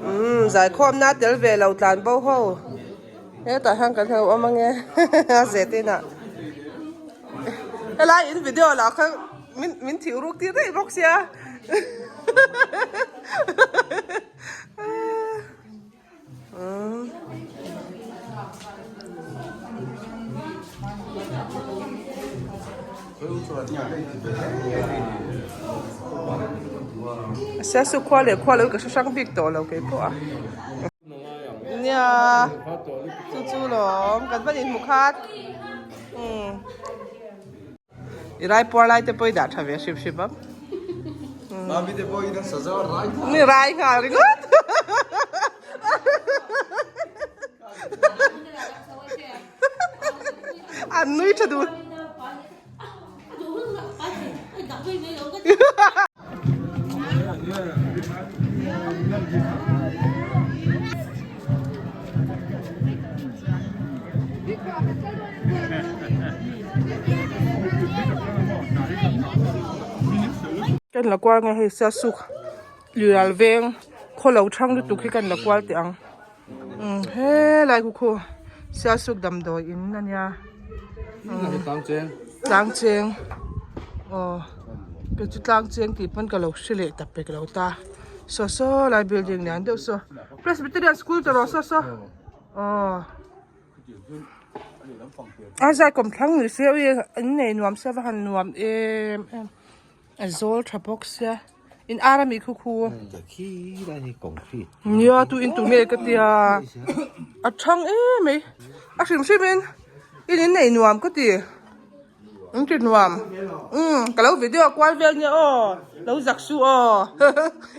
Umm zaikhawmna tel ve lo tlan bo ho hetah hian kan lo awm ange a zet inah helai in video lah kha min min thih ruk tir daih bawk sia Siasu khua leh khua lo hi ka hre hrang bik tawh lo kei pawh a nia chu chu lawm kan va inhmu khat umm i raipuar lai te pawh i dah tha ve hrim hrim ang ni rai nghal ringawt an nui tha dun. Kan la kual nge hei Siasuk Liral veng khaw lo thang lutuk hi kan la kual teh ang umm helai khu khu Siasuk damdawi in ania tlang cheng aw kei chu tlang cheng tih pawn ka lo hre leh ta pek lo ta saw saw lai building lian deuh saw Presbyterian school tawh rawh saw saw aw. A zai kawm thlang ni se ui an nei nuam sia va han nuam em em a zawl tha bawk sia in ar ami khu khu nia tu in tu nge ka tia a thang em mai a hrim hrim in in in nei nuam ka ti in ti nuam um ka lo video kual vel nia aw lo zak su aw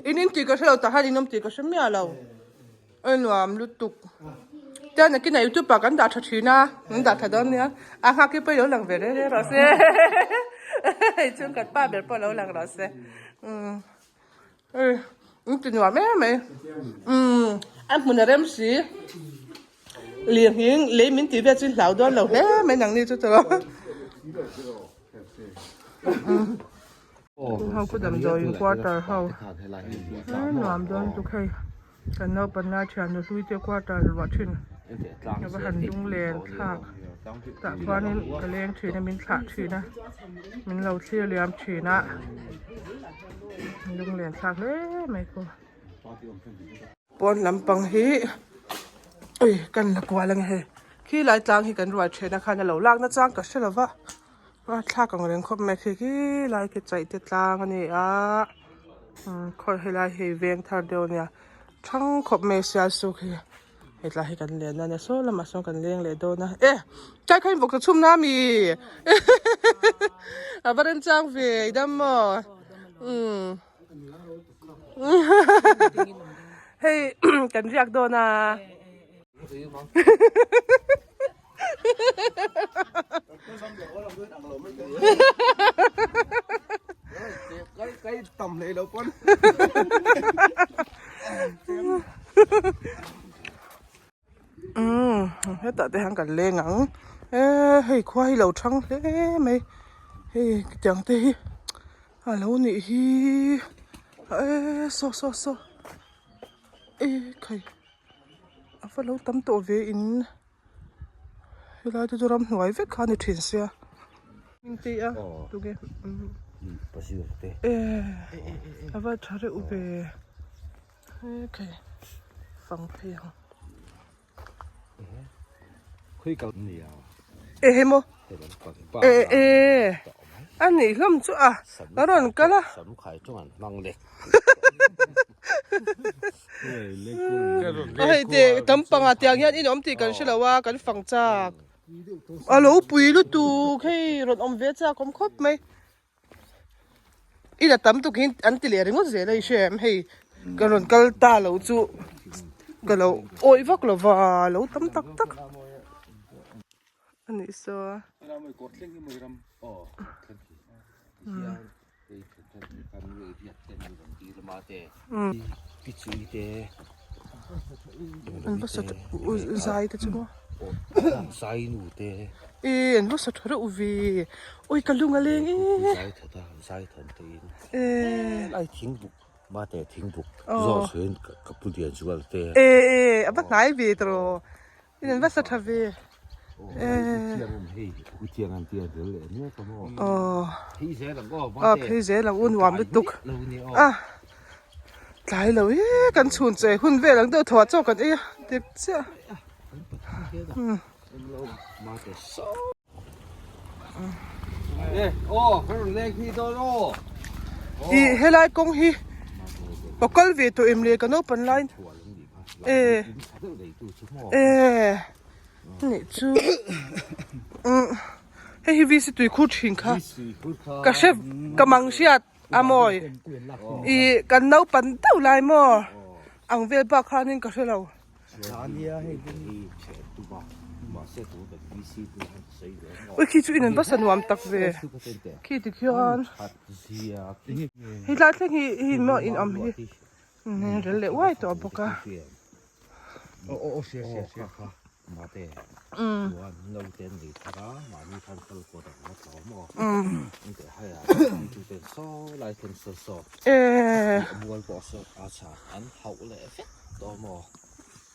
in in tih ka hrelo tah hian in awm tih ka hre miah lo. A nuam lutuk. Chuan nakinah youtube ah kan dah tha thin a, kan dah tha dawn nia. A nghak hi pawh i lo lang ve reng reng rawh se. Hei chung kan pa ber pawh lo lang rawh se. Umm hei in ti nuam em mai. Umm a hmun a rem si. Lirnghing lei min tih vel chu hlau dawn lo hle mai nangni chu tawh. Ho khu damdawiin quarter ho nuam dawn lutuk hei kan naupang lai thian nu hlui te quarter luah thin a va han lung len thlak tah chuanin ka leng thin a min thlah thin a min lo thlir liam thin a lung len thlak hle mai pawh. Pawn lampang hi ui kan la kual ang hei khi lai tlang hi kan ruai then a khan a lo lak na chang ka hre lo va. A thlak ang reng khawp mai khi khi lai khi chaih te tlang a ni a umm khawi helai hi veng thar deuh a nia thang khawp mai sial suk hi hetlai hi kan len a nia saw lamah sawn kan leng leh dawn a e tlai kha in vawk ta chhum na ami a va remchang ve i dam maw umm hei kan riak dawn a. Umm hetah te hian kan leng ang e hei khua hi lo thang hle mai hei tiang te hi a lo nih hi e saw saw saw e khai. A va lo tam tawh ve in helai te chu ramhnuai vek kha a ni thin sia engti a tunge a va tha reuh ve okay fang phei ang. E he maw e e a nih hlawm chu a ka rawn kal a. Hei te tam panga tiang hian in awm tih kan hre lo a kan fang chak a lo pui lutuk hei rawn awm ve chak awm khawp mai. I la tam tuk hi an ti leh ringawt zel a i hre em hei ka rawn kal ta lo chu ka lo awih vak lo va lo tam tak tak a nih saw. An va sa zai te chu maw e an va sa tha reuh ve ui ka lung a leng e e e e a va hnai ve tawh In an va sa tha ve. Aw phei zel ang u nuam lutuk a tlai lo e kan chhun che hun vel ang deuh thaw chaw kan ei a dik chiah. Ih helai kawng hi ka kal ve tawh em le ka naupan lai e e nih chu hei hi vc tui khur thin kha ka hre ka mang hriat a mawi ih kan naupan deuh lai maw ang vel bak khanin ka hre lo. Ui khi chu in an basa nuam tak ve khi ti khian hetlai thleng hi hi maw in awm hi rel leh uai tawh bawk a.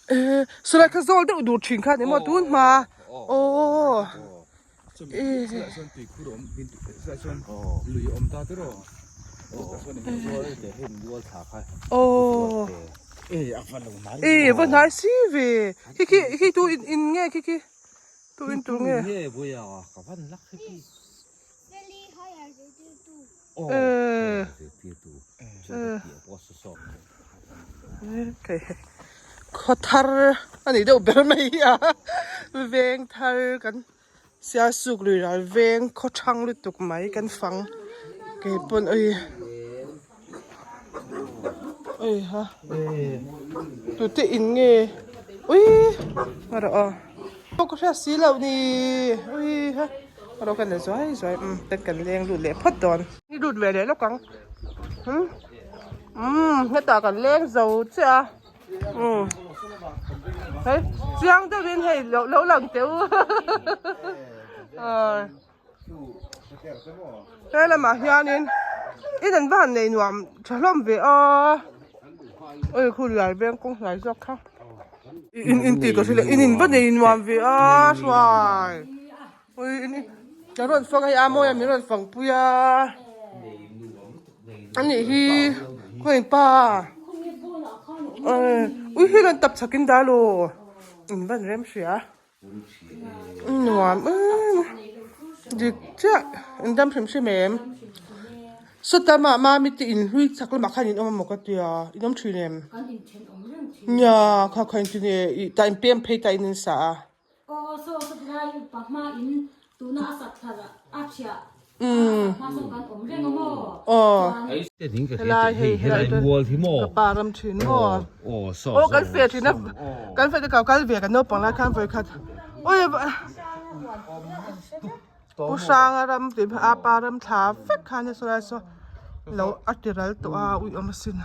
Ee saw kha zawl deuh dur thin kha ni maw tun hma aw aw ee va hnai si ve khi khi khi tu in in nge khi khi tu in tur nge Khaw thar a nih deuh ber mai hi a veng thar kan sialsuk lui ral veng khaw thang lutuk mai kan fang kei pawn ui ui ha tute in nge ui ngarawh aw pawh ka hriat si loh ni ui ha. Ro kan la zuai zuai umm ten kan leng lut leh phawt dawn. Ni lut ve leh lawk ang umm umm hetah kan leng zo chiah a umm hei chiang deuhin hei lo lo lang teh u aw he lamah hianin in an va han nei nuam tha hlawm ve aw ui khu lai veng kawng hnai zawk kha. In in tih ka hre leh in in va nei nuam ve a hruai ui in ka rawn fang a hei a mawi a min rawn fang pui a a nih hi khawiin pa ui hi rawn tap chhakin dah lo in van rem hria nuam em dik chiah in dam hrim hrim em sawta mah mami te in hlui chak lamah khan in awm amaw ka tia in awm thin em nia kha kha in ti nge ih tah in pem phei ta in in sa a. Helai hei helai ka pa ram thin maw aw kan fe thin a kan fe te kau kal ve kan naupang lai khan vawi khat ui pu hranga ram tih a pa ram thla vek khan a saw lai saw lo a ti ral tawh a ui awm asin.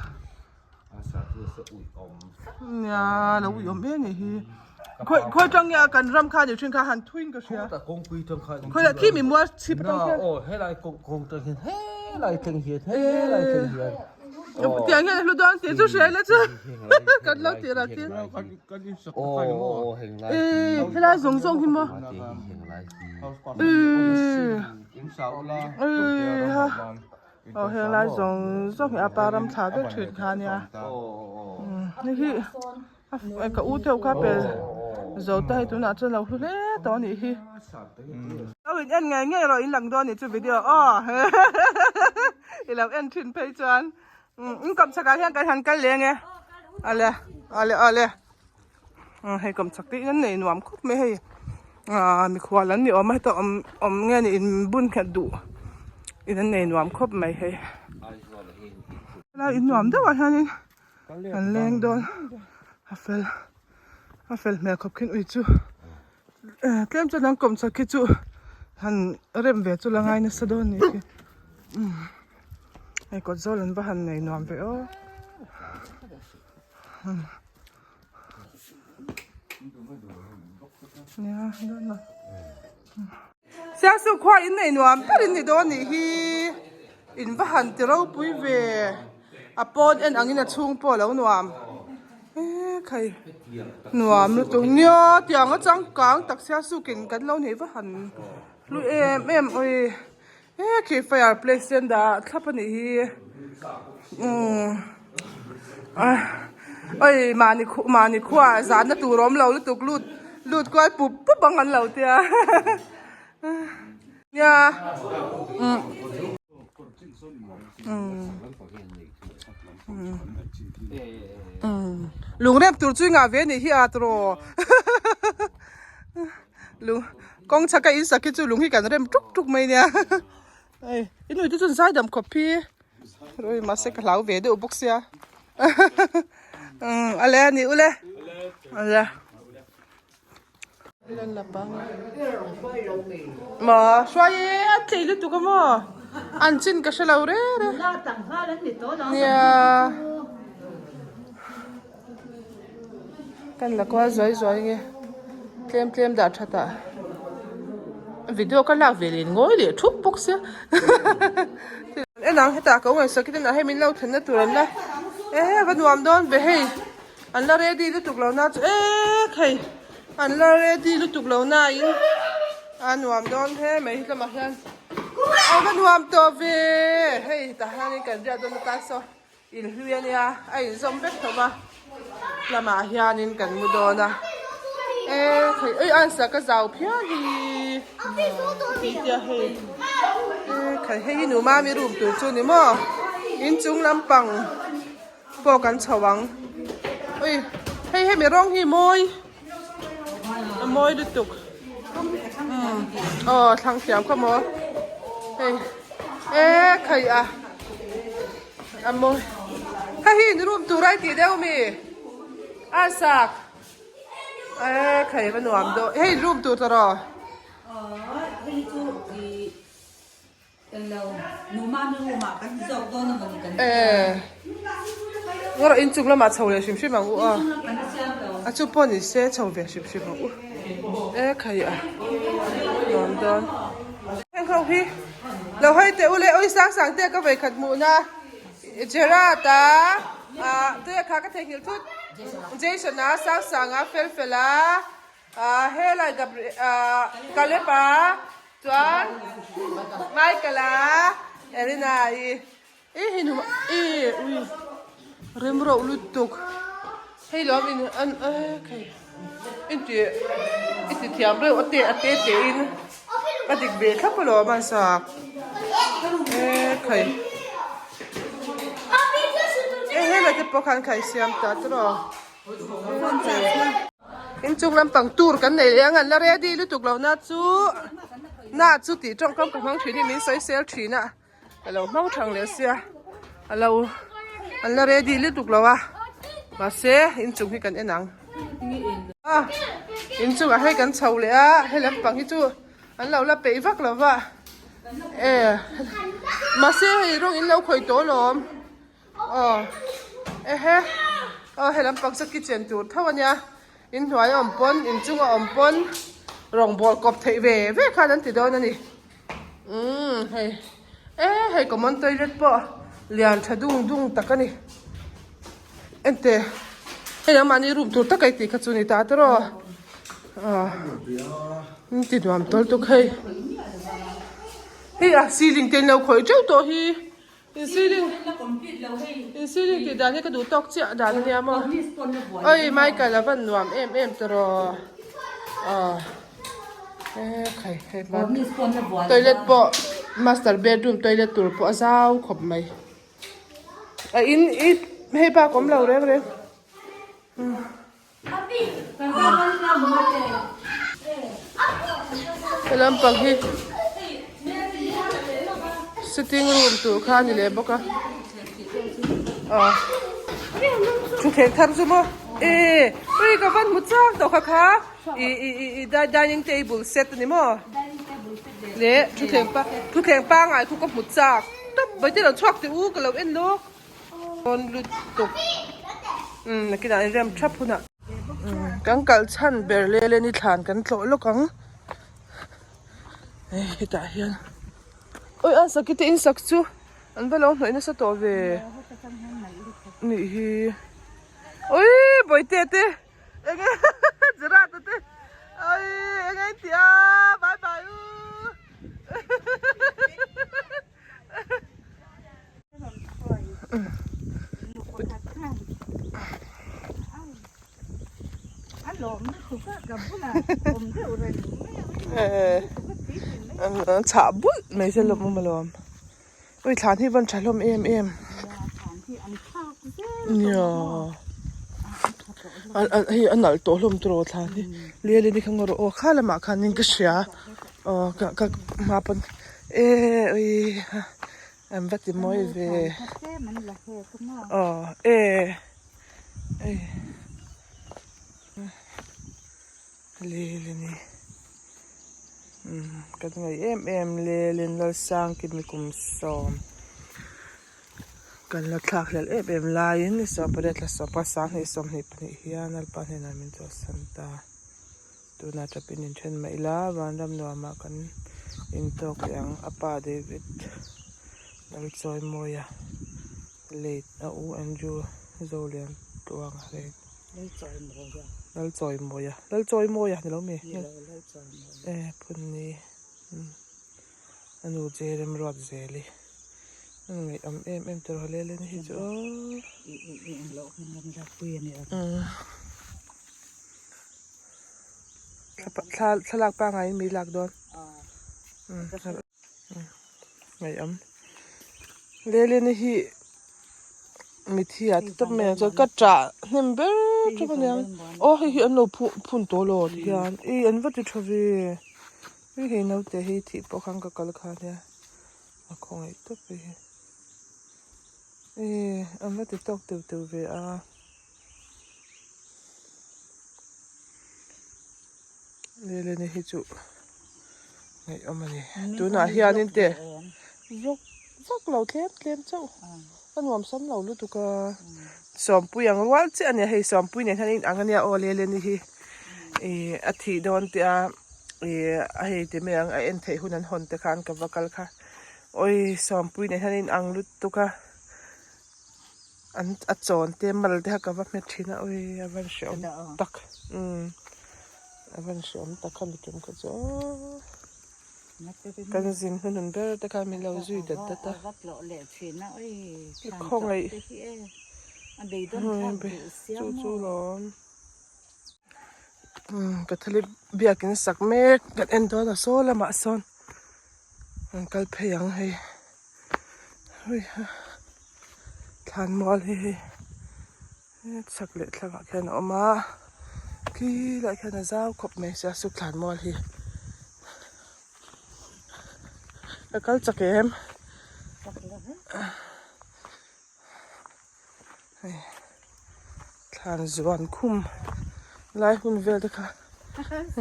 Nia lo ui awm em ni hi khawi khawi tang nge a kan ram kha ni thin kha han thuin ka hria khawi lah khi mi mual chhip atang khian aw helai kawng kawng tang hian helai thleng hian helai thleng hian tiang hian a hlu dawn tih chu hria ila chu kan lo tih ral tir e helai zawng zawng hi maw e e ha. Aw helai zawng zawng hi a pa ram thla vek thin kha ania hei hi ka u te ho kha pel Zo te hei tunah chuan lo hlu hle tawh a nih hi. Lo in en ngei ngei rawh in lang dawn a nih chu video aw i lo en thin phei chuan in kawm chhakah hian kan han kal leng e ale ale ale hei kawm chhak te in an nei nuam khawp mai hei ah mikhual an ni awm a heta awm awm nge ni in bun nghet duh in an nei nuam khawp mai hei helai in nuam deuhah hianin an leng dawn a fel a fel hmel khawp khin ui chu. Tlem chuan an kawm chak khi chu han rem ve chu la ngai nasa dawn ni khi hei kawt zawl an va han nei nuam ve aw nia dawn lo siangsu khua in nei nuam ber in ni dawn nih hi in va han ti ropui ve a pawn en angin a chhung pawh a lo nuam. E khai nuam lutuk nia tiang a changkang tak sia sukin kan lo nei va han hlu em em awi e khi fire place te an dah thlap a nih hi umm awi mahni khuh mahni khuah zahna tur awm lo lutuk lut lut kual pup pup ang an lo tia nia umm. Lungrep tur chu i ngah ve anih hi a tawh lung kawng chhaka in sak hi chu lung hi kan rem tuk tuk mai nia hei i nui te chuan zaidam khawp hi rawih mahse ka hlau ve deuh bawk sia ale a ni ule ale. Maw hruai e a tlei lutuk a maw an chin ka hre lo re re nia kan la kual zuai zuai nge tlem tlem dah that ah video ka lak ve leh ngawi leh thup bawk sia en ang hetah ka ngaihsak hi tunah hei min lo thlenna tur an la e va nuam dawn ve hei. An la ready lutuk lo na chu ek hei an la ready lutuk lo na in a nuam dawn hle mai hi lamah hian a va nuam tawh ve hei tah hianin kan riah dawn atan saw in hlui ania a inzawm vek tho va lamah hianin kan mu dawn a ek hei oi an sak a zau phian hi tia hei ek hei hei hi nu mami room tur chu ni maw inchung lampang. Pawh kan chho ang. Ui, hei hemi rawng hi mawi. A mawi lutuk. Umm, aw thlang thiam kha maw. Hei, e khai a. A mawi. Hei hi in room tur a i tih deuh mi? A sak. E khai va nuam deuh. Hei in room tur ta rawh. Aw, hei chu i Ngawrh inchung lamah chho leh hrim hrim ang u a, a chu pawh ni se chho ve hrim hrim ang u e khai a nuam dawn. Heng ho hi lo hawi teh u le awi sang sang te ka vei khat hmuh na Gerard a ah te kha ka theihnghilh thut Jason a sang sang a fel fel a ah helai Gabriel ah Caleb a. Chuan Michael a Elena i i hi nu i ui rem rauh lutuk hei lawm in an e khai in ti i ti thiam reuh a te a te te in a dik ve thlap alawm a sak e khai e helai te pawh khan khai siam ta tawh Inchung lampang tur kan nei leh ang an la ready lutuk lo na chu na chu tih tawngkam ka hmang thin hi min sawi sel thin a ka lo hmang thang leh sia a lo an la ready lutuk lo a mahse inchung hi kan en ang a inchungah hei kan chho leh a he lampang hi chu an lo la peih vak lo va e mahse hei rawng in lo khawih tawh alawm. Aw ehe aw he lampang chu kitchen tur tho ania inhnuai a awm pawn inchung a awm pawn rawngbawl kawp theih ve ve khan an ti dawn ani umm hei e hei common toilet pawh lian tha dung dung tak ani ente hei ang mahni room tur tak a itih kha chu ni ta tawh aw in ti nuam tawl tuk hei hei a ceiling te in lo khawih teuh tawh hi. In ceiling in ceiling tih dan hi ka duh tawk chiah dan ania maw oi Michael a van nuam em em tawh rawh. Aw e khai hei toilet pawh master bedroom toilet tur pawh a zau khawp mai a in i hei bak awm lo reng reng. He lampang hi sitting room tur kha a ni leh bawk a aw thutthleng thar chu maw e ui ka van hmu chak tawh kha kha ih ih ih ih dining table set a ni maw leh thutthleng pa thutthleng pangngai khu ka hmu chak tawp mai te lo chhuak teh u ka lo en lawk. Dawn lutuk umm nakinah an rem thap hunah umm kan kal chhan ber lel a ni thlan kan tlawh lawk ang hei hetah hian awi a sakhi te in sak chu an va lo hnawih nasa tawh ve nih hi awi bawihte te enge Gerard te awi enge in tih a bye bye u. Chhah bulh mai se lawm awm alawm ui thlan hi van tha hlawm em em nia hei a nalh tawh hlawm tawh thlan hi lel in i kha ngaw rawh aw kha lamah khanin ka hria. Aw ka ka hma pawn e ui an va ti mawi ve aw e ei lel a ni umm ka ngaih em em lel in Lalsangkimi kum sawm kan la thlak hlel em em laiin ni sawmpariat thla sawmpa sanghnih 22 hian Lalpa hnenah min chawlhsan ta. Tunah tapin inthen mah ila, vanram nuamah kan intawk leh ang. A pa David Lalchawimawia late a u Andrew Zolian Tluanga late. Lalchawimawia. Lalchawimawia. Lalchawimawia ni lo mi? Ni lo, Lalchawimawia. E, phunni. A nu Jerem Ruatzeli. A ngaihawm em em tur hawlel a ni hi chu aw. Thla thlalak pangaiin mi lak dawn. Ngaihawm. Lelena hi mithi ah te tawp mai ang chuan ka ṭah hnem ber ṭawp a nia. Aw hei hi an lo phun tawh lo tihian ih an va ti ṭha ve. Hei hei naute hi thih pawh khan ka kal kha nia a khawngaih tawp hei hi. Ih an va ti tawk teuh teuh ve a. Lelene hi chu ngaihawm a ni tunah hianin te vlog vak lo tlem tlem chauh a nuam sam lo lutuk a sawmpui ang rual chiah a nia hei sawmpui nen hian a inang a nia aw lelene hi ih a thih dawn tih a ih a hei ti mai ang a en theih hun an hawn te khan ka va kal kha awi sawmpui nen hian a inang lutuk a. An a chawn te mal te kha ka va hmet thin a ui a van hreawm tak umm a van hreawm tak kha mitum kha chu aw kan zin hnuhnun ber te khan min lo zui dat dat a i khawngaih chu chu lawm umm catholic biakin sak mek kan en dawn a saw lamah sawn an kal phei ang hei. Hei thlan mual hi hei chhak leh thlangah khian a awm a khi lai khian a zau khawp mai sia suk thlan mual hi ka kal chak em hei thlan zuan khum lai hun vel te kha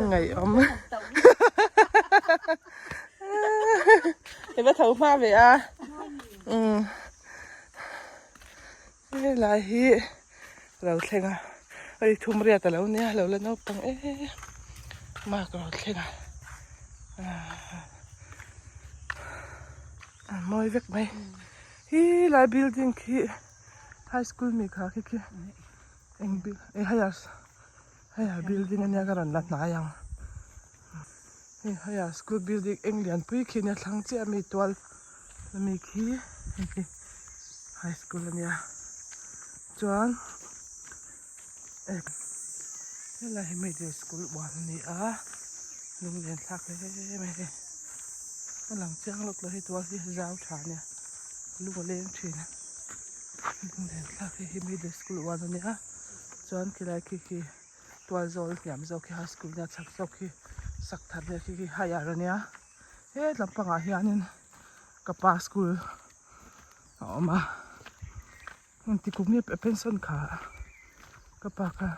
ngaihawm i va tho hma ve a umm helai hi lo thleng a hei thum riat a lo nia lo la naupang em mark lo thleng a a mawi vek mai hi lai building khi high school mi kha khi khi eng eng higher higher building ania ka rawn la hnai ang hei higher school building eng lian pui khi ania thlang chiah ami tual ami khi hei khi high school ania chuan. Helai hi middle school uan a ni a, lunglen thlak hle mai hei. A lang chiang lawk lo hei tual hi zau tha ania lung a leng thin a. Lunglen thlak hei hi middle school uan a nia chuan khilai khi khi tual zawl hniam zawk khi high school nia chhak zawk khi sak thar nia khi khi higher ania he lampangah hianin ka pa school a awm a. Engti kum nge a pension kha ka pa kha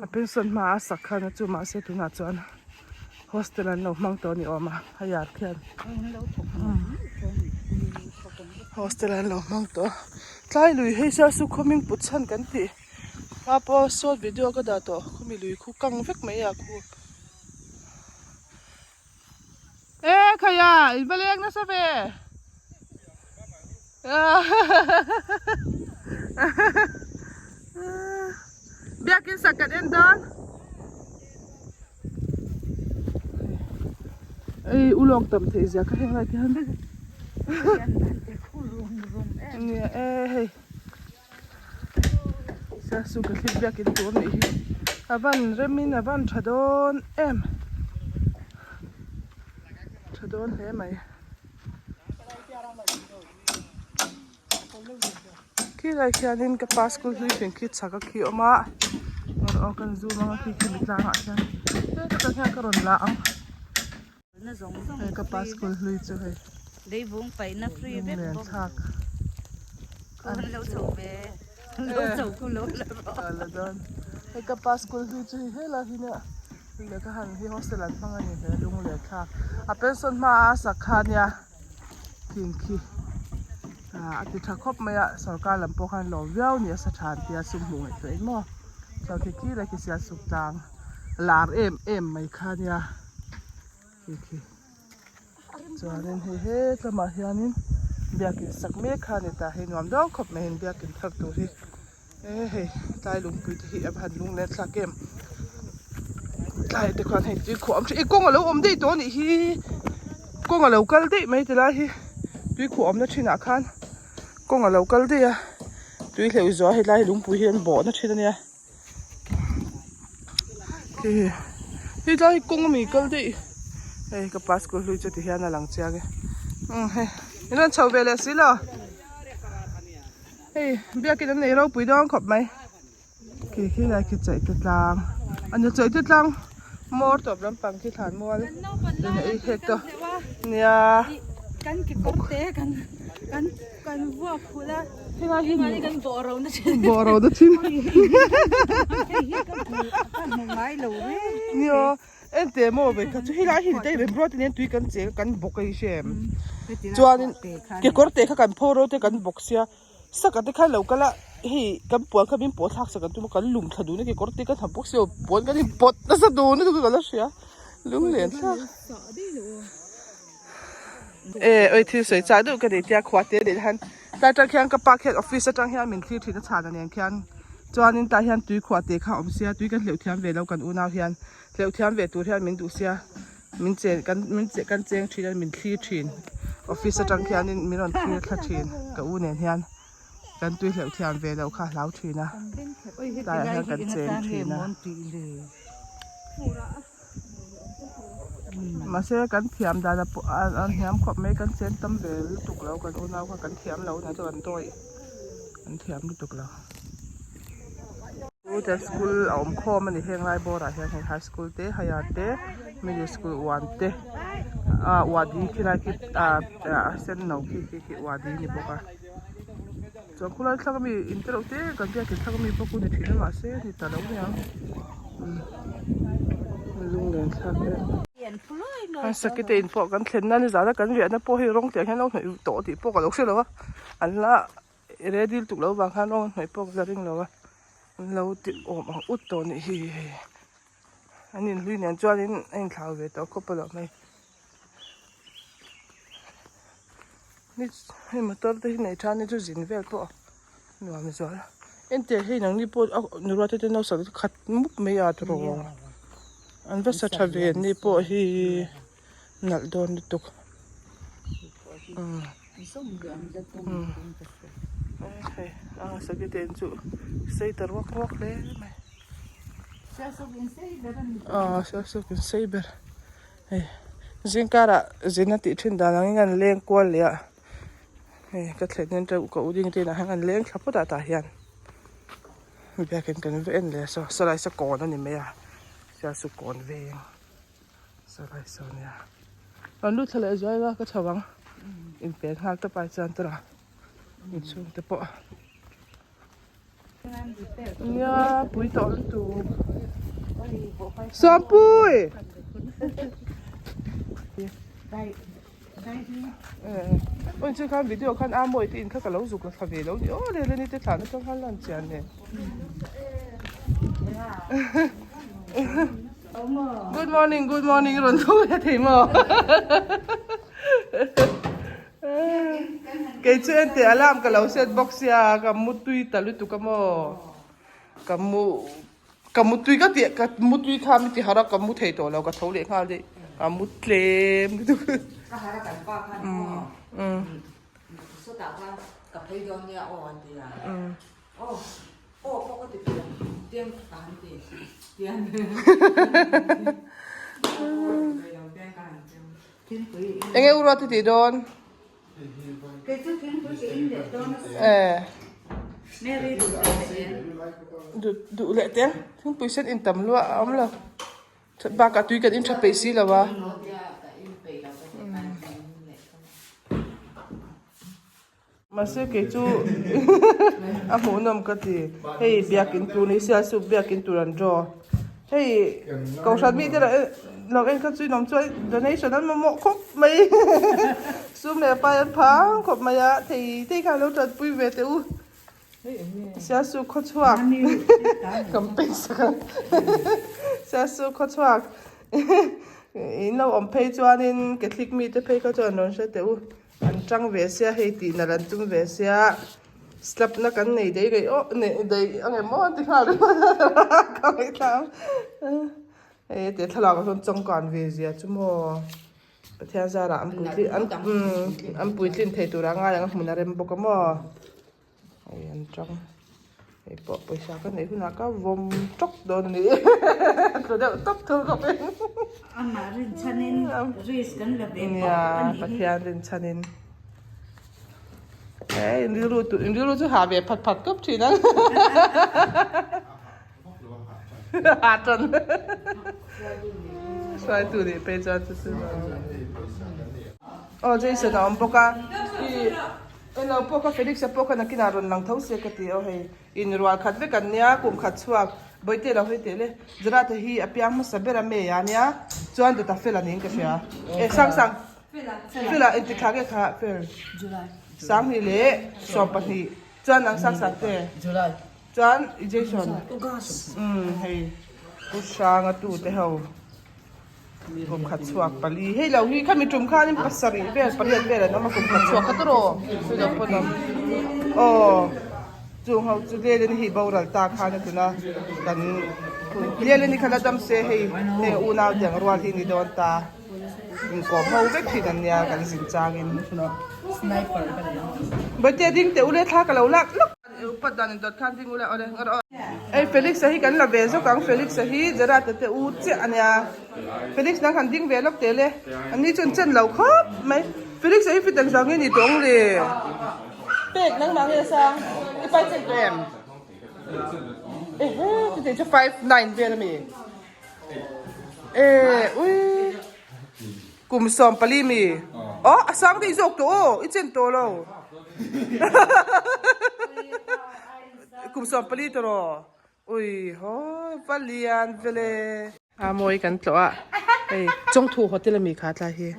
a pension hma a sak khan a chu mahse tunah chuan hostel an lo hmang tawh a ni awm a a yar khian hostel an lo hmang tawh tlai lui hei sial su khawming put chhan kan tih hma pawh short video ka dah tawh khumi lui khu kang vek mai a khu E khaia in va leng nasa ve Biakin sak kan en dawn Ei ulawng tam theih zia kha heng lai te hian Nia e hei Siasu ka thlir biakin tur nih hi a van remin a van tha dawn em tha dawn hle mai khilai khianin ka pa school hlui fing khi chhak a khi awm a aw kan zoom ang a khi khi mi tlangah khian heta tang hian ka rawn la ang. Hei ka pa school hlui chu hei lunglen thlak hei ka pa school hlui chu hei helai hi nia lehkha han hi hostel an hmang a ni he lunglen thlak a pension hma a sak kha ania thing khi ah a ti tha khawp mai a sorkar lam pawh khan lawm viau a ni a sa tha an tia sum hmuh ngaihtuah in maw chuan khi khi lai khi sial suk tlang lar em em mai kha nia. Khi khi chuanin hei hetlamah hianin biakin sak mek kha a ni ta hei nuam deuh khawp mai in biakin thar tur hi e hei tlai lungpui te hi a va han lung let thlak em tlai te khuan hei tui khuah awm thin ih kawng alo awm daih tawh a nih hi kawng alo kal daih mai ti lai hi tui khuah awmna thinah khan kawng alo kal daih a tui hleuh zuah helai lungpui hi an bawhna thin a nia. Hei tlai hi kawng ami kal daih hei ka pa school hlui chu ti hian a lang chiang e umm hei in rawn chho ve leh si lo hei biakin an nei ropui dawn khawp mai khi khi lai khi chaih te tlang a ni chaih te tlang hmawr tawp lampang khi thlan mual in ei hek tawh nia. Kan vuak phulh a. Helai hi Mahni kan bawh ro na thin. Bawh ro na thin. Hei hi ka hmu ka hmu ngai lo reng. Nia ente maw ve kha chu helai hi ni rem ruat in tui kan cheng kan bawk a hi hrem. Chuanin kekawr te kha kan pho ro te kan bawk sia saka te khan lo kal a hei kan puan kha min pawh thlak sak an tum a kan lum thla dun a kekawr te kan ha bawk sia puan kan inpawt nasa dun lutuk ka la hria lunglen thlak. E oi thil sawi chak deuh ka nei tia khua te leh hian tlai atang khian ka pa khian office atang hian min thlir thin a chhan nen khian chuanin tah hian tui khuah te kha a awm sia tui kan hleuh thiam ve lo kan unau hian hleuh thiam ve tur hian min duh sia min chen kan min che kan cheng thin a min thlir thin office atang khianin min rawn thlir thla thin ka u nen hian kan tui hleuh thiam ve loh kha a hlau thin a tlaiah hian kan cheng thin a. Mahse kan thiam dan a pawh a hniam khawp mai kan chen tam ve lutuk lo kan unau kha kan thiam lo nia chuan kan dawi kan thiam lutuk lo. Chu school a awm khawm a ni heng lai bawrah hian hei high school te higher te middle school one te ah wadi khilai khi ah a sen no khi khi khi wadi a ni bawk a chuan khulai thlak ami in te reuh te kan biakin thlak ami pawh khu ni thin a mahse ni ta lo mai ang lunglen thlak em a sakhi te in pawh kan thlen na nizan a kan riahna pawh hei rawng tiang hian lo hnawih tawh tih pawh ka lo hre lo a an la ready lutuk lo vang khan rawng an hnawih pawh ka la ring lo a an lo ti awm ang ut tawh anih hi hei an inhlui nen chuanin a inthlau ve tawh khawp alawm hei. Ni hei motor te hi nei tha ni chu zin vel pawh nuam zual entir hei nangni pawh a nula te te nausa te khat mup mai a tawrh an va sa tha ve an ni pawh hi nalh dawn lutuk umm hei a sakhi te chu sei ta ruak ruak hle mai. Aw sialsuk in sei ber hei zingkarah zin a tih thin dan angin an leng kual leh a hei ka thlen hian ka u ding te inah hian an leng thla phawt a tah hian biakin kan va en leh a saw sawlai saw kawn a ni mai a sialsuk kawn veng sawlai saw nia rawn lut thla leh zuai a ka chho ang inpen nghal tawp ai chuan tawrh a inchhung te pawh. Nia pui tawh lutuk Sawmpui Oi chu khan video khan a mawi te in kha ka lo zuk la thla ve lo ni aw le le ni te thla na chuan khan lan chian nen Good morning good morning rawn tho leh thei maw Kei chu enteh alarm ka lo set bawk sia ka mu tui ta lutuk a maw ka mu ka mu tui ka tih ka mu tui kha mi ti harh a ka mu thei tawh lo ka tho leh nghal daih ka mu tlem lutuk. Ka harh a kan pa khan maw sawtah khan ka phei dawn nia aw an ti a aw aw pawh ka ti thei ang tiang ka han ti tiang Enge u ruat i tih dawn? Duh leh teh thingpui sen in tam luah a awm lo. Bakah tui kan in tha peih si lo a. Mahse kei chu a hmuhnawm ka ti. Hei biakin tur ni sia chu biakin tur an draw. Hei kohhran mite lah lo en kha chu inawm chuan donation an mamawh khawp mai. Sum leh pai an phang khawp mai a, thei thei kha lo tanpui ve teh u. Siasu khawchhuak campaign sak ang. Siasu khawchhuak in lo awm phei chuanin Catholic mite phei kha chuan rawn hre teh u. An tang ve sia hei tih nalh an tum ve sia slap na kan nei daih rei aw nei daih ang em aw an ti nghal ringawt a ka ngaihthla ang hei heti thlalak ah sawn changkan ve zia chu maw Pathian zarah an puitlin an an puitlin thei tur a ngai ang a hmun a rem bawk a maw. Hei an tang hei pawh pawisa ka neih hunah ka vawm tawk dawn a ni tlu deuh tawp thur khawp in Amah rinchhanin risk kan la ve pawh nia a nih hi. Pathian rinchhanin hei in rilru tu in rilru chu ha ve phat phat khawp thin ang ha tan hruaitu nih phei chuan chu chu aw Jason a awm bawk a ih Elo pawh kha Felix-a pawh kha nakinah rawn lang tho se ka ti aw hei. Inrual khat vek an nia, kum khat chhuak Bawihte lo hawi teh le. Jonathan hi a piang hmasa ber a May a nia, chuan dawt a fel a niin ka hria. Eh sang sang Fela inti thla nge kha fel 20 leh 12 chuan nang sang sang te chuan i Jason umm hei Pu Hranga tu te ho. Kum khat chhuak pali hei lo hi khami tum khanin pasarih vel pariat vel an awm a kum khat chhuak kha tawrh chu lo pawn awm aw chung ho chu Leleni hi boral ta khan a tuna kan Leleni kha la dam se hei heng unau te ang rual hi ni dawn ta inkawm ho vek thin an nia kan zin changin Bawihte ding teh ule thla ka lo lak lawk. Upat dan in dawt khan ding ula awle ngar aw. Ei Felix a hi kan la ve zawk ang Felix a hi Gerard a te u chiah a nia Felix nang han ding ve lawk teh le an ni chuan chen lo khawp mai Felix a hi fit ang zawng nge ni tawng le pek nangmah nge sang i pai chen tawh em ehe chutih chu 59 vel a mi e ui Kum 14 mi. Aw a sang daih zawk tawh aw i chen tawh lo. Kum 14 tawh rawh. Ui haw va lian vele. A mawi kan tlawh a hei Chawngthu hotel ami kha tlai hi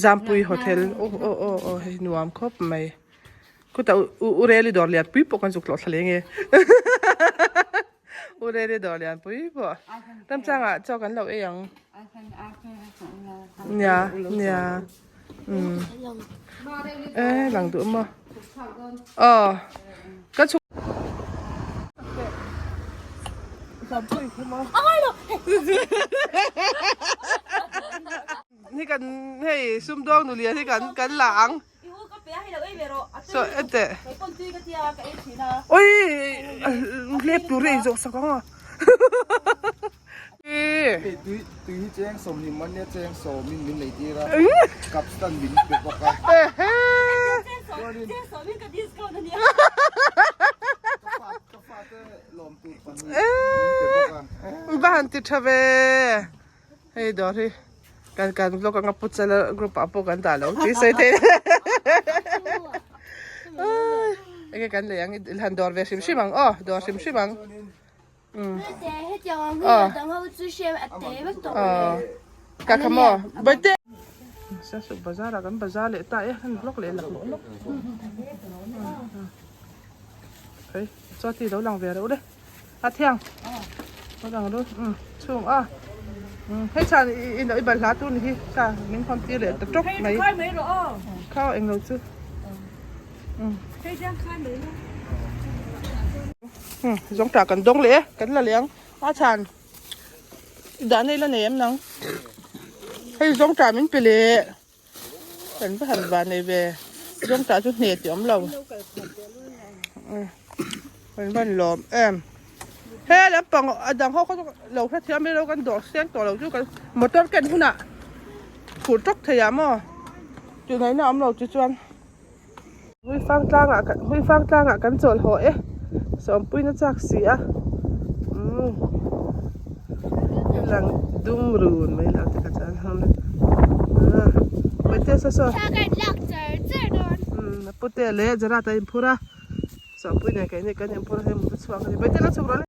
Zampui hotel aw aw aw aw hei nuam khawp mai khutah u Reli dawr lian pui pawh kan zuk tlawh thla leng e. U Rere dawr lian pui pawh ramchangah chaw kan lo ei ang. Nia nia umm e lang duh maw aw ka chhuk Hi kan hei sumdawng nu lian hi kan kan la ang. So ete. Oi hlep tur ei zawh sak ang a. Tui tui hi cheng 20 man nia cheng 10 in min lei tir a capstan min pe bawk a. Cheng 10 in ka discount a nia. Ka fate lawm tur pahnih min pe bawk a. Va han ti tha ve. Hei dawr hi kan kan vlog anga pu chala group ah pawh kan dah lo tih sawi thei enge kan lei ang i han dawr ve hrim hrim ang aw dawr hrim hrim ang ka kha maw bawihte Siasuk bazar ah kan bazar leh ta e han vlog leh lak lawk lawk hei chaw ti lo lang ve reuh le. A thiang a lang ru chhung a hei chhan i i bal hla tur ni hi ka min hawn tir leh ta tawk mai khau eng lo chu zawng tah kan dawng leh e kan la leh ang a chhan i dah nei la nei em nang hei zawng tah min pe leh kan va han van nei ve zawng tah chu hne tih awm lo kan van lawm em he lampang a dang ho kha chu lo hrethiam mai lo kan dawr seng tawh lo chu kan motor ken hunah phur tawk thei ah maw tih ngaihna awm lo chu chuan Huifang tlangah kan Huifang tlangah kan chawl haw e sawmpuina chak si a umm lang dum run mai lo te kha chuan hawng a Mate saw saw umm pute leh Gerard a inphur a sawmpuina keini kan inphur a hei motor chhuak a ni Mate lo chhuk rawh le.